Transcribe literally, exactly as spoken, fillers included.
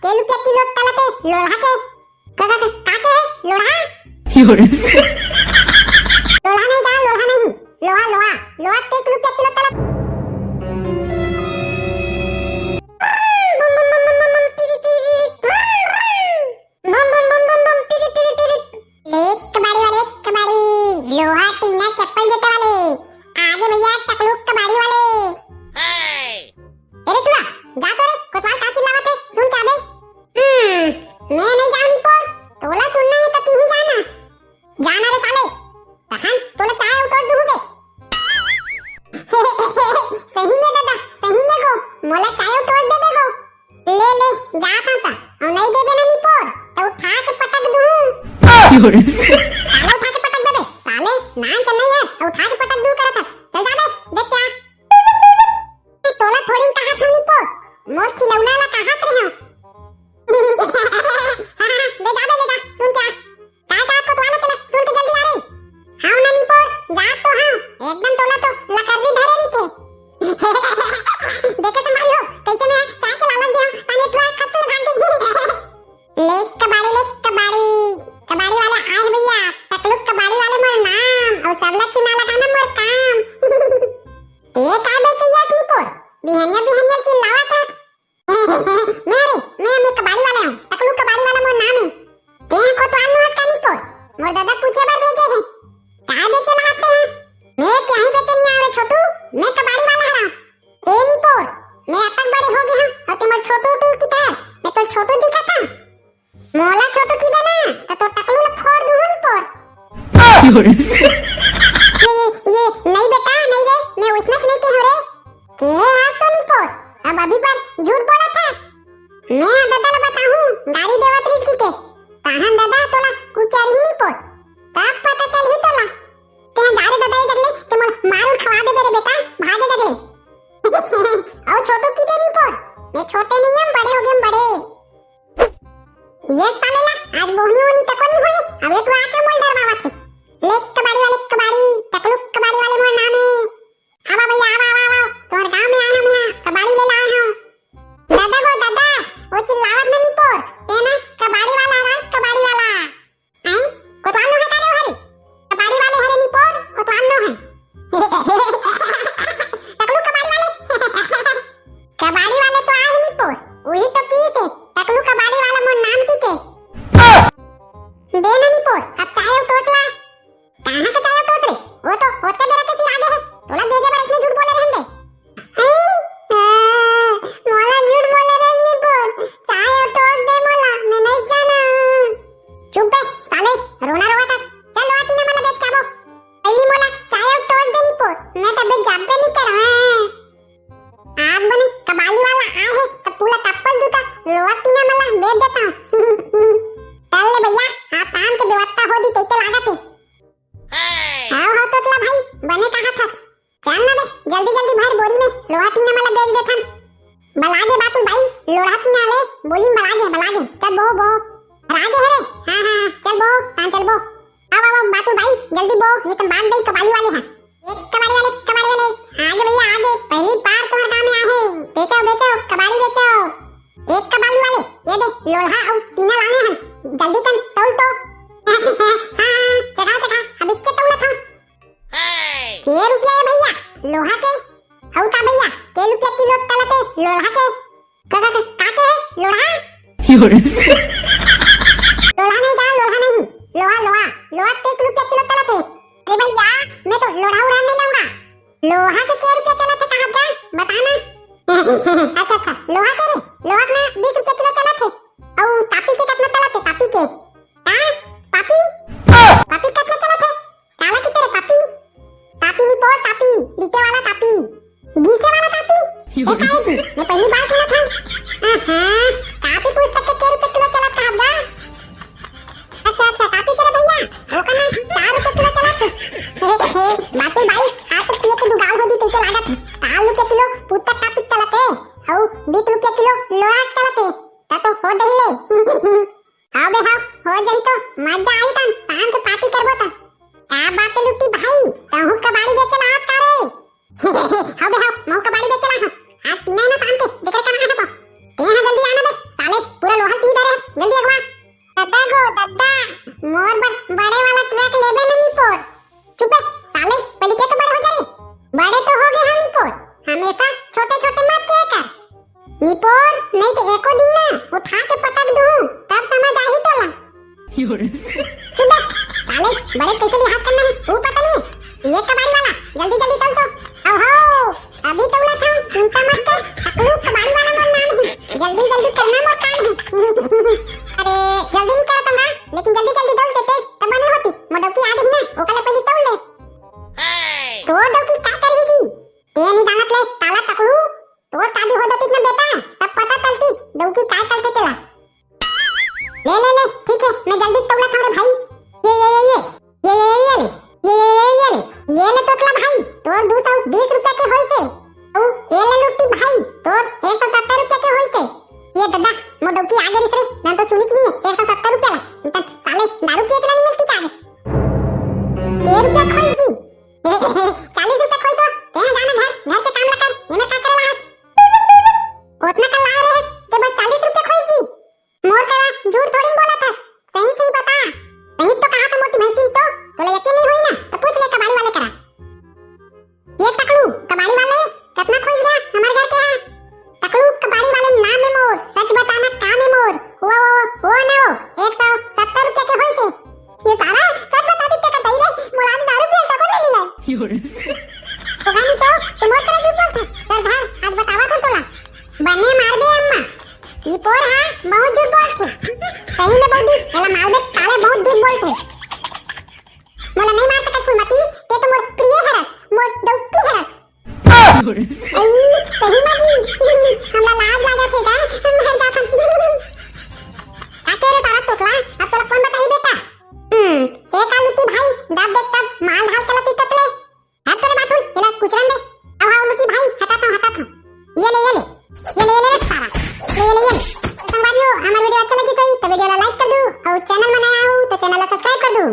के रुपया किलो तलत हे लोढ़ा के? का, का, का, का के हे? लोढ़ा? लोढ़ा नहीं का, लोढ़ा नहीं। लोहा, लोहा, लोहा के रुपया किलो तलत। बम, बम, बम, बम, बम, बम, टिरी, टिरी, टिरी। बम, बम, बम, बम, बम, टिरी, टिरी, टिरी। ले कबाड़ी वाले, कबाड़ी, लोहा, टीना, चप्पल, जूते वाले। आगे भैया, टकलू कबाड़ी वाले। अरे टुरा, जा तो रे, कोतवाल का चिल्लावत हे, सुन के आबे। हम्म, मैं नहीं जाऊं निपोर, तोला सुनना हे तो तीही जाना। जाना रे साले, तहन तोला चाय अउ टोस दूहूं बे। सही में दादा, सही में गो, मोला चाय अउ टोस दे दे गो। ले ले, जात हंव त, अउ नहीं देबे ना निपोर, त उठा के पटक दूहूं। साले उठा के पटक देबे, साले, नान चल नहीं हस, अउ उठा के पटक दूहूं करत हस। चल जा बे, देख क्या। तोला थोड़ी कहात हंव निपोर, मोर खिलौना ला कहात रहे हंव। हाँ, हाँ, ले जा बे, ले जा, सुन के आ। काय का कोतवाल तेला, सुन के जल्दी आ रे। हाँ ना निपोर, जा तो हाँ, एकदम तोला तो लकर्री धरे रहिथे। देखे संभारी हो, कैसे मैं चाय के लालच दे हंव, ताने टुरा खस्से भाग गे। ले कबाड़ी, ले कबाड़ी, कबाड़ी वाले आए हे भैया, टकलू कबाड़ी वाले मोर नाम, अउ सबला चुना लगाना मोर काम। ते का बेचइया हस निपोर, बिहनिया बिहनिया चिल्लावत हस। मैं रे, मैं, मैं कबाड़ी वाला हंव, टकलू कबाड़ी वाला मोर नाम हे। ते ह कोतवाल नो हस का निपोर, मोर ददा पूछे बर भेजे हे। काय बेचे ला आते हैं? मैं कहीं बेचे नहीं आवे छोटू, मैं कबाड़ी वाला हरंव। ए निपोर, मैं अतक बड़े हो गे हंव, अउ ते मोर छोटू टू की तरह, मैं तो छोटू दिखत हंव। मोला छोटू किबे ना, त तोर टकलू ला फोड़ दूहूं निपोर। ये, ये, नहीं बेटा, नहीं रे, मैं वइसना नहीं कहे हंव रे। के हस तो निपोर, अब अभी बर झूठ बोलत हस। मैं ह ददा ला बताहूं, गारी देवत रहिस कहिके। तहन ददा तोला कुचरही निपोर, तब पता चलही तोला। ते ह जा रे ददा, ए जगले, ते मोला मार उर खवा देबे रे बेटा, भाग ए जगले। अउ छोटू किबे निपोर, मैं छोटे नहीं हंव, बड़े हो गे हंव, बड़े। ये साले ला आज बोहनी वोहनी तको नहीं होय, अब एक आके मोला डरवावत हे। ले कबाड़ी वाले कबाड़ी, टकलू कबाड़ी वाले मोर नाम हे। आवा भैया, आवा, आवा, आवा, तोहर गांव में आए हंव, मैं कबाड़ी ले लाए हंव। दादा गो दादा, वो चिल्लावत ना निपोर, ते ना कबाड़ी वाला हरे, कबाड़ी वाला। आई, कोतवाल नो हे का रे ओ हरे? कबाड़ी वाले हरे निपोर, कोतवाल नो हे। टकलू कबाड़ी वाले। कबाड़ी वाले तो आए हे निपोर, उही तो किहिसे, टकलू कबाड़ी वाला मोर नाम कहिके। दे ना निपोर, अब चाय अउ टोस ला। कहाँ के चाय अउ टोस रे? वो तो ओतके बेरा के सिर आगे हे, तोला भेजे बर अइसने झूठ बोले रहेन बे। हैं? हाँ, मोला झूठ बोले रहेस निपोर, चाय अउ टोस दे मोला, मैं नहीं जाना। चुप बे, साले, रोना रोवत हस। चल, लोहा टीना मन ला बेच के आबो। पहिली मोला चाय अउ टोस दे निपोर, मैं त अबे जाबे नहीं करंव। आज बने कबाली वाला आए हे, त पूरा चप्पल जूता लोहा टीना मन ला बेच देथंव। चल ले भैया, आज शाम के व्यवस्था हो दिही तइसे लागत हे। हाँ, हाँ, तोतला भाई, बने कहत हस। चल ना बे, जल्दी जल्दी भर बोरी में, लोहा टीना मन ला बेच देथन। बला गे बातुल बाई, लोहा टीना ले, बोरी में बला गे, बला गे। चल बो, बो। भरा गे हे रे। हाँ, हाँ, हाँ, चल बो, तान चल बो। आव, आव, आव, बातुल बाई, जल्दी बो, नहीं त बांध देही कबाली वाले हा। एक कबाड़ी वाले, कबाड़ी वाले, आगे भैया, आगे, पहली बार तुम्हारे गांव में आए हैं, बेचो, बेचो, कबाड़ी बेचो। एक कबाड़ी वाले, ये दे, लोहा अउ टीना लाने हन, जल्दी कन, तौल तो। हाँ, हाँ, हाँ, चढ़ा, चढ़ा, अब इच्चे तौलत हूँ। के रुपया है भैया, लोहा के? अउ का भैया, के रुपया किलो तलत हे, लोहा के? का, का, का, का के है? लोढ़ा? लोढ़ा नहीं का, लोढ़ा नहीं। लोहा, लोहा। लोहा के एक रुपया किलो चलत है। अरे भैया, मैं तो लोढ़ा उड़ा नहीं लाऊंगा। लोहा के के रुपया चलत है, कहा जा? बताना। अच्छा, अच्छा, लोहा के रे? लोहा के ना बीस रुपया किलो चलत है। अउ तापी के कितना चलत है, तापी के? हाँ? पापी? पापी कितना चलत है? काला किते रे पापी? पापी नहीं बोल, पापी, बीते वाला पापी। गीसे वाला पापी? ए काहे जी, मैं पहली बार सुनत हूँ। आहा, कापी पुस्तक के के रुपये किलो चलत का हब्बा? अच्छा, अच्छा, कापी के रे भैया, ओकर ना चार रुपये किलो चलत है। हे, हे, बातुल भाई, आज तो पिए के दुगाल हो दी तैके लागत है। चार रुपये किलो पुस्तक कापी चलत है, अउ बीस रुपये किलो लोहा चलत है। तब नहीं तो एको दिन ना उठा के पटक दूं, तब समझ आही तोला। चुप बे, साले, बड़े कैसे लिहाज करना है, वो पता नहीं है। ये कबाड़ी वाला, जल्दी जल्दी तौल तो। ओहो, अभी तौला था, चिंता मत कर, टकलू कबाड़ी वाला मोर नाम है, जल्दी जल्दी करना मोर काम है। अरे, जल्दी नहीं करत हूँ, लेकिन जल्दी जल्दी तौल देते, तब बने होती, मोर डौकी आ गई ना, ओकला पहले तौल दे। तो डौकी का करही जी? ते नहीं जानत ले, साला टकलू, तोर शादी हो जाती ना बेटा, तब पता चलती डौकी काय करते तेला। ले ले ले, ठीक है, मैं जल्दी तौला था रे भाई। ये ये ये ये ये ये ये ये ले, ये ये ये ये ले, ये ले तोतला भाई, तोर दो सौ बीस रुपया के होइसे। ओ ये ले लुट्टी भाई, तोर एक सौ सत्तर रुपया के होइसे। ये दादा, मोर डौकी आ गई रे, ना तो सुनिस नहीं है, एक सौ सत्तर रुपया ला, इतना साले दारू पिए चला नहीं मिलती चाहे। के रुपया खोई जी? चालीस रुपया खोइस हो, तेहा जाना घर, घर के काम ला कर, एमे का करे ला हस? ओतना का लाव रहे, ते बस चालीस रुपया खोइस जी। मोर करा झूठ थोड़ी बोला था, सही सही बता। सही तो कहा था मोटी भैंसिन तो, तोला यकीन नहीं हुई ना, तो पूछ ले कबाड़ी वाले करा। ये टकलू, कबाड़ी वाले, कितना खोइस गया हमारे घर के यहाँ? टकलू, कबाड़ी वाले नाम है मोर, सच बताना काम है मोर। वो, वो, वो ना वो, एक सौ सत्तर रुपया के होइसे। ये सारा सच बता देते का दई रे, मोला आज दारू पिए सको ले मिला। तो गानी तो, तुम और करा झूठ बोलता। चल घर, आज बतावा था तोला। बने मारबे अम्मा। ये पोर हा बहुत झूठ बोलथे। सही में बौदी, एला मारबे, साले बहुत झूठ बोलथे। मोला नहीं मार सकत फूलमती, ते तो मोर प्रिय हरस, मोर डौकी हरस। आई, सही में जी, हमला लाज लागत हे का? हम हर जात हन। का के रे साला तोतला, अब तोला कौन बताही बेटा? हम्म, ए का लुटी भाई, दब देख तब, माल ढाल के लती ततले। हट तोरे बाथरूम, एला कुचरन दे। अब हाँ लुटी भाई, हटा था, हटा था। ये ले, ये ले, ये ले, ये ले रे सारा। ले, ये ले, ये ले। तो संगवारियों, हमार वीडियो अच्छा लगी सोई, तो वीडियो ला लाइक कर दू, और चैनल में नया हो, तो चैनल ला सब्सक्राइब कर दू।